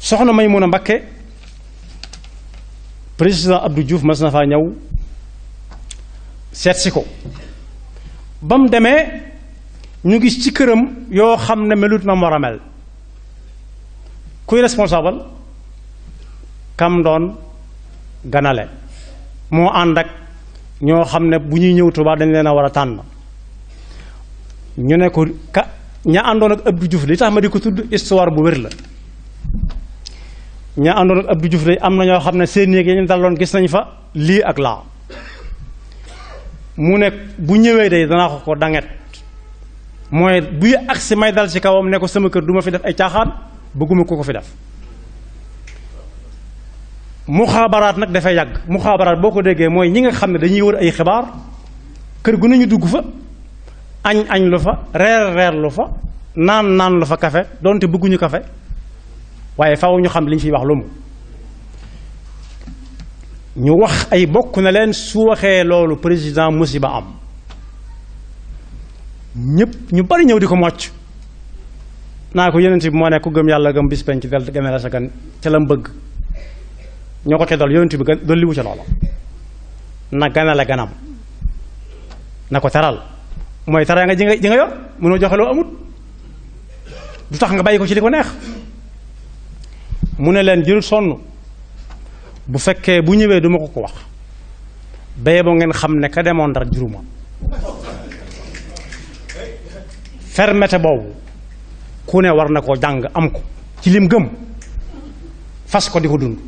Sokhna Maïmounatou Mbacke président Abdou Diouf mas na faa ñëw seet si ko ba mu demee ñu gis ci këram yoo xam ne melut na war a mel kuy responsable kam doon ganale moo ànd ak ñoo xam ne bu ñuy ñëw Tuubaa dañ leen a war a tànn ñu ne ko ña àndoon ak Abdou Diouf li tax ma di ko tudd histoire bu wér la ña àndoon ak Abdou Diouf day am na ñoo xam ne seen néeg yi ñu daloon gis nañ fa lii ak laa mu ne bu ñëwee day danaa ko danget mooy buy agsi may dal ci kawam ne ko sama kër du ma fi def ay caaxaan bëgguma ko fi def muxaabaraat nag dafay yàgg muxaabaraat boo ko déggee mooy ñi nga xam ne dañuy wër ay xibaar kër gu nañu dugg fa añ lu fa reer lu fa naan lu fa kafe doonte bëgguñu kafe waaye faaw ñu xam li ñu fiy wax lu mu ñu wax ay bokk na leen su waxee loolu président musiba am ñëpp ñu bari ñëw di ko mocc naa ko yonent bi moo ne ku gëm yàlla gëm bis penc del gëme la sa gan ca la mu bëgg ñoo ko ca dol yonent bi dolli wu ca loola na ganale ganam na ko teral mooy tara nga ji nga yor mënoo joxe loo amut du tax nga bàyyi ko ci li ko neex mu ne leen jërul sonn bu fekkee bu ñëwee duma ko wax béye boo ngeen xam ne ka demoon Ndar juruma fermeté boobu ku ne war na koo jàng am ko ci lim gëm fas ko di ko dund